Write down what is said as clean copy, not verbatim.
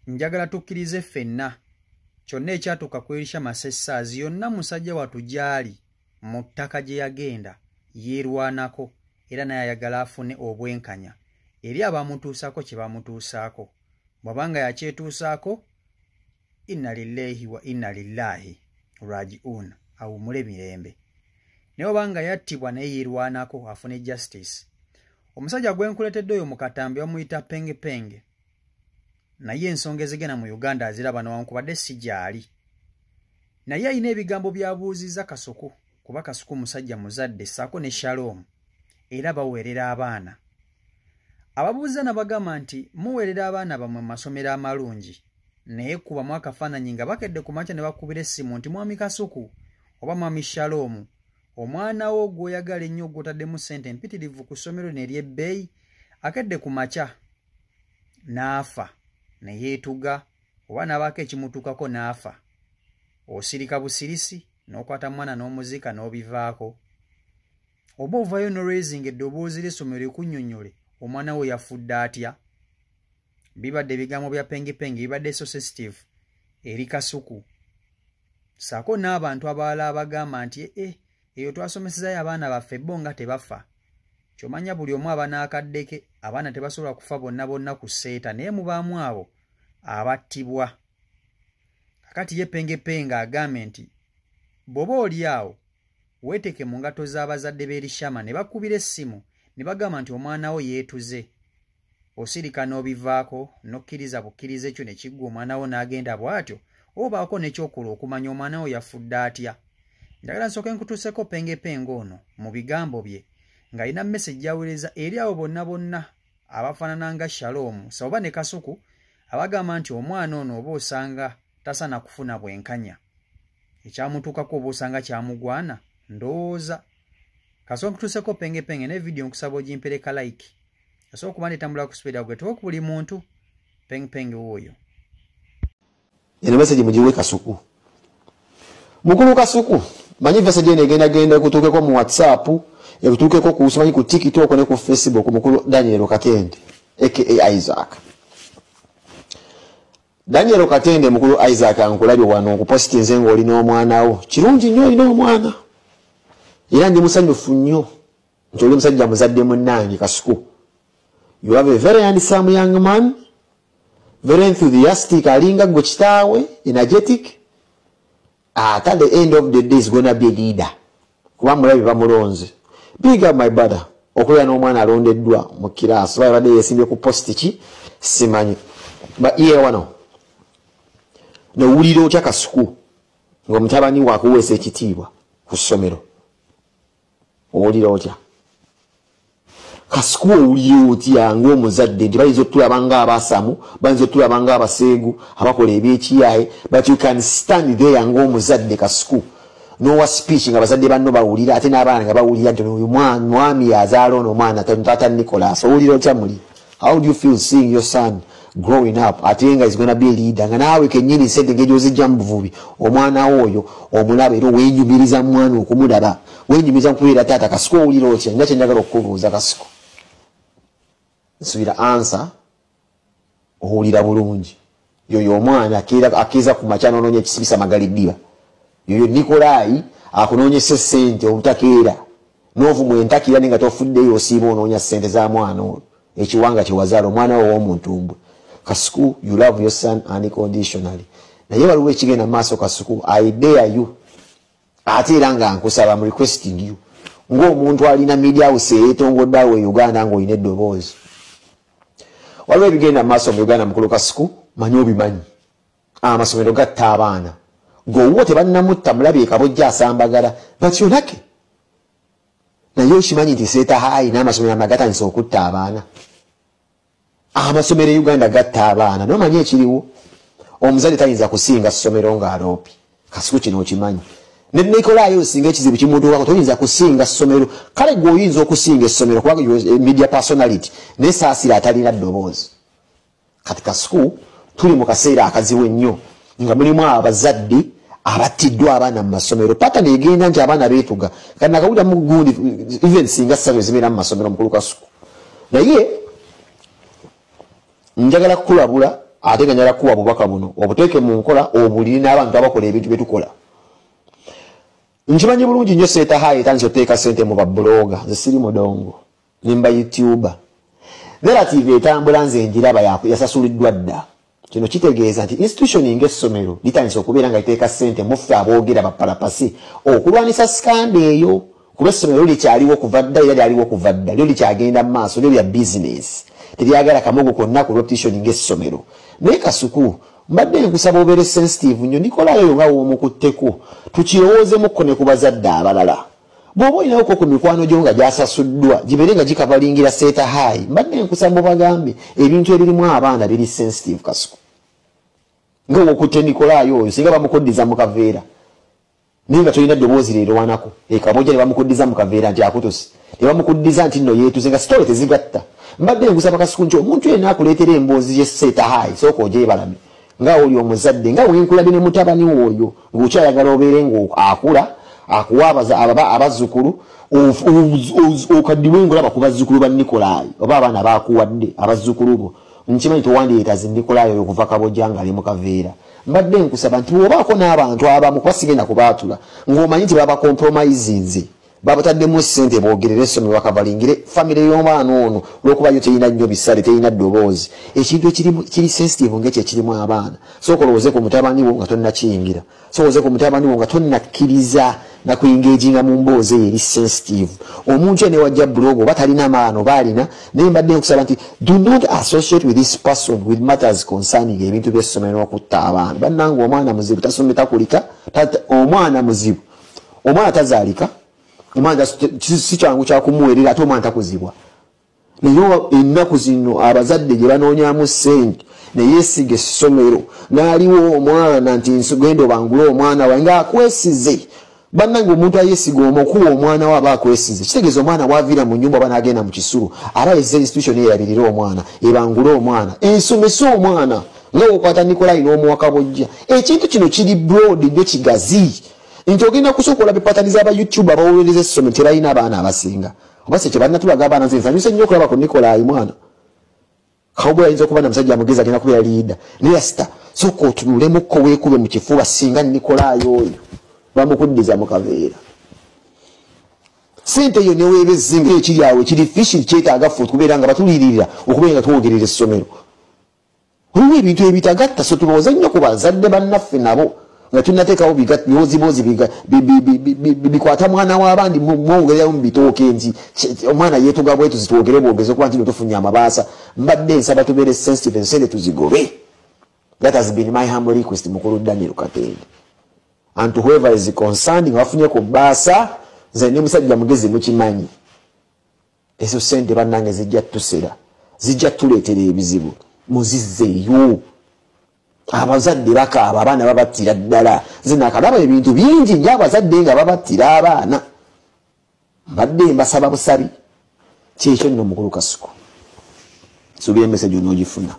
Njagala tukkirize ffenna kyonna ekyatuuka ku Erishama Sessaazi yonna musajja wattu gy'ali mu ttaka gye yagenda yeerwanako era naye ayagala afune obwenkanya eri abamutuusaako kye bamutuusaako. Bw'abanga yakyetuusaako, inna lillahi wa inna lillahi raji'un, awummule mirembe. Naye obanga yattibwa naye yeerwanako afune justice. Omusajja gwe nkuleetedde oyo mu katambi bamuyita Penge Penge, naye ensonga ezigenda mu Uganda aziraba newankubadde si gy'ali. Naye alina ebigambo by'abuuzizza Kasuku, kuba Kasuku musajja muzadde ssaako ne Shalom, era baweerera abaana. Ababuuza n'abagamba nti muweerera abaana bammwe mu masomero amalungi, naye kubamu akafaananyi nga bakedde ku makya ne bakubira essimu nti mwami Kasuku oba mwami Shalom, omwana wo gw'oyagala ennyo gw'otaddemu ssente empitirivu ku ssomero lino ery'ebbeeyi akedde ku makya n'afa ne yeetuga oba n'abaako ekimutuukako n'afa. Osirika busirisi n'okwata mwana n'omuziika n'obivaako, oba ovaayo n'oraisinga eddoboozi ly'essomero likunnyonnyole omwana wo yafudde atya. Bibadde ebigambo bya Penge Penge bibadde so sensitive eri Kasuku ssaako n'abantu abalala abagamba nti eyo twasomesezaayo abaana baffe bo nga tebafa. Ky'omanya buli omu aba n'akadde ke, abaana tebasobola kufa bonna bonna ku sseeta, naye mubaamu abo abattibwa. Kakati ye Penge Penge agambe nti bw'oba oli awo weeteke mu ngatto z'abazadde b'Erishama ne bakubira essimu ne bagamba nti omwana wo yeetuze. Osirika n'obivaako n'okkiriza bukkiriza ekyo ne kiggwa omwana wo n'agenda bw'atyo, obaako n'ekyokola okumanya omwana wo yafudde atya. Njagala nsooke nkutuuseko Penge Penge ono mu bigambo bye ng'alina message gy'aweereza eri abo bonna bonna abafaanana nga Shalom oba ne Kasuku abagamba nti omwana ono oba osanga tasaana kufuna bwenkanya, ekyamutuukako oba osanga kyamugwana. Ndowooza kasooka nkutuuseko Penge Penge ne vidiyo nkusaba ogimpereka like osobola okuba netambula ku speed gwe tuwa ku buli muntu. Penge Penge wuuyo. Eno message mugiwe Kasuku. Mukulu Kasuku, manyi message eno egenda genda ekutuukeko mu WhatsApp, ekutuukeko ku simanyi ku TikTok ne ku Facebook. Mukulu Daniel Katende aka Isaac. Daniel Katende mukulu Isaac ankulabye wano nkupositinze ng'olina omwana wo. Kirungi nnyo olina omwana. Era ndi musanyufu nnyo nti oli musajja muzadde munnange Kasuku. You have a very handsome young man, very enthusiastic, alinga gwe kitaawe, energetic. At the end of the day is gonna be a leader. Kuba mulabi bamulonze. Big up my brother. Okubeera n'omwana alondeddwa mu kiraasi. Babadde yeesimbye ku post ki simanyi. But ye wano nowulira otya Kasuku ng'omutabani wo akuweesa ekitiibwa ku ssomero? Owulira otya Kasuku? Owulira otya ng'omuzadde nti bayinza otulaba ng'abasamu, bayinza otulaba ng'abaseegu abakola ebyekiyaye, but you can stand there ng'omuzadde Kasuku n'owa speech nga bazadde banno bawulira ate n'abaana nga bawulira nti oyo mwami azaala ono omwana taata Nicholas. Owulira otya muli? How do you feel seeing your son growing up ate nga is gonna be a leader, nga naawe kennyini sente engeri ozijja mu buvubi omwana wo oyo omulaba era wenyumiriza mwana okumulaba, wenyumiriza mukubeera taata? Kasuku, owulira otya? Nina kyenjagala okukubuuza Kasuku, nsuubira answer owulira bulungi. Yoyo omwana akeeza ku makya n'onoonya ekisibisa magaliddiba, yoyo Nikolaayi akunoonyesa essente obutakeera n'ovumwa entakira, naye nga tofuddeyo osiiba onoonya ssente za mwana oyo ekiwanga kyewazaala, omwana wo ow'omuntumbwe. Kasuku, you love your son unconditionally, naye waliwo ekigenda mu maaso. Kasuku, I dare you, ate era nga nkusaba, am requesting you ng'omuntu alina media house eyeetongodde awo e Uganda ng'olina eddoboozi. Waliwo ebigenda mu maaso mu Uganda, mukulu Kasuku, manyi obimanyi. Amasomero gatta abaana. Gweowuwo tebannamutta, mulabye ekabojja asambagala batyonake, naye okimanyi nti Seeta High n'amasomero amagatandisa okutta abaana? Amasomero e Uganda gatta abaana. Nomanyi ekiriwo, omuzadde tayinza kusinga ssomero ng'aloopi. Kasuku, kino okimanyi. Ne Nikolaayo osinga ekizibu kimutuukako, toyinza kusinga ssomero. Kale gwe oyinza okusinga essomero kubanga media personality, naye saasira atalina ddoboozi. Kati Kasuku, tuli mu kaseera akazibu ennyo nga mulimu abazadde abattiddwa abaana mu masomero. Pata negenda nti abaana beetuga. Kati nakawulira mu gundi even singa ssatu ezibeera mu masomero. Mukulu Kasuku, naye njagala kukulabula. Ate nga njagala kuwa bubaka buno obuteeke mu nkola, obuliri n'abantu abakola ebintu bye tukola. Nkimanyi bulungi nnyo Seeta High etandise oteeka ssente mu bablogger. Nze siri mudongo, nimba YouTuber. Narrative etambula nze njiraba, yasasuliddwa dda. Kino kitegeeza nti institution ng'essomero litandise okubeera nga liteeka ssente muffe aboogera bapalapasi okulwanisa scandal eyo, kuba essomero likyaliwo kuva dda, era lyaliwo kuva dda, lyo likyagenda mu maaso, lyo lya bizinesi, teryagala kamogo konna ku reputation ng'essomero. Naye Kasuku, mbadde nkusaba obeere sensitive nnyo. Nikolayo nga w'omukutteko, tukirowoozemukko ne ku bazadde abalala. Bw'oba olinawoko ku mikwano gyo nga gyasasuddwa gibeere nga gikavalingira Seeta High, mbadde nkusaba mubagambe ebintu ebirimu abaana biri sensitive. Kasuku, nga wokutte Nikolaayo oyo, singa bamukuddiza mu kaveera naye nga tolina ddoboozi leerwanako ekabojja, ne bamukuddiza mu kaveera nti akutuse, ne bamukuddiza nti nno yeetuze, nga story tezigatta. Mbadde nkusaba Kasuku nti omuntu yenna akuleetera emboozi ye Seeta High, sooka ogyebalame nga oli omuzadde, nga wenkulabye ne mutabani wooyo ng'okyayagala obeere ng'akula akuwa abazzukulu, okaddiwe ng'olaba ku bazzukulu ba Nikolaayi oba abaana bakuwadde abazzukulu bo. Nkimanyi towandiyeetazi Nikolaayi oyo kuva Kabojja ng'ali mu kaveera. Mbadde nkusaba nti bw'obaako n'abantu abamu, kuba sigenda kubaatula, ng'omanyi nti baba compromisinze, babataddemu ssente boogerere essomero bakavalingire famire y'omwana ono, olwokuba yo terina nnyo bisale, terina ddoboozi, ekintu ekiri sensitive ng'ekyo ekirimu abaana, sooka olowooze ku mutabani wo nga tonnakiyingira, sooka olowooze ku mutabani wo nga tonnakkiriza nakuengaginga mu mboozi eyo eri sensitive. Omuntu ene wajja blog oba talina maano oba alina, naye mbadde nkusaba nti do not associate with this person with matters concerning ebintu by'essomero n'okutta abaana. Bannange, omwana muzibu, tasome, takulika. Omwana muzibu, omwana tazaalika, omwana si kyangu kyakumuweerera, ate omwana takuzibwa. Naye ennaku zino abazadde gye banoonyamu ssente, neyeesiga essomero n'aliwo omwana nti genda obangule omwana wange ng'akwesize. Bannange, omuntu ayeesiga omukuwa omwana we aba akwesize. Kitegeeza omwana bwaviira mu nyumba oba n'agenda mu kisulo, aba yezza institution eyerabirire omwana, ebangule omwana, esomese omwana, nga wokwata Nikolayi n'omuwa Kabojja. Ekintu kino kiri broad nnyo, kigazi, nti ogenda kusooka olaba epataniza aba YouTube abawolereza essomero tebalina abaana abasinga, oba si kyebalina abaana. Nze nsanyuse nnyo okulaba ku Nikolayi. Mwana Kawubwe ayinza okuba na musajja mugezi, agenda kubeera leader, naye asita sooka otunulemukko, weekube mu kifuba singa Nikolayi oyo bamukuddiza mu kaveera. Sente eyo neweeba ezinga ekiri awo ekiri fishy, kyetaaga ffe okubeera nga batulirira, okubeera nga twogerera essomero. Waliwo ebintu ebitagatta, so tulowooze nnyo ku bazadde bannaffe nabo nga tunateekawo biwozibozi bikwata mwana w'abandi. Mwongereramu mu bitooke nti omwana yeetuga bwetuzi, twogere bwogeze okuba nti no tufunye amabaasa. Mbadde nsaba tubeere sensitive, ensente tuzigobe. That has been my humble request, mukulu Daniel Katende, and to whoever is concerned nga bafunye ku bbaasa. Nze ndi musajja mugezi, mukimanyi. Ezo sente bannange zijja tusera, zijja tuleetera ebizibu. Muzizzeeyo. Abazadde bakaaba, abaana babattira ddala. Nze nakalaba ebintu bingi nnyo, abazadde nga babattira abaana. Mbadde mbasaba busabi. Kyekyo nno, mukulu Kasuku, suubira emessage onoogifuna.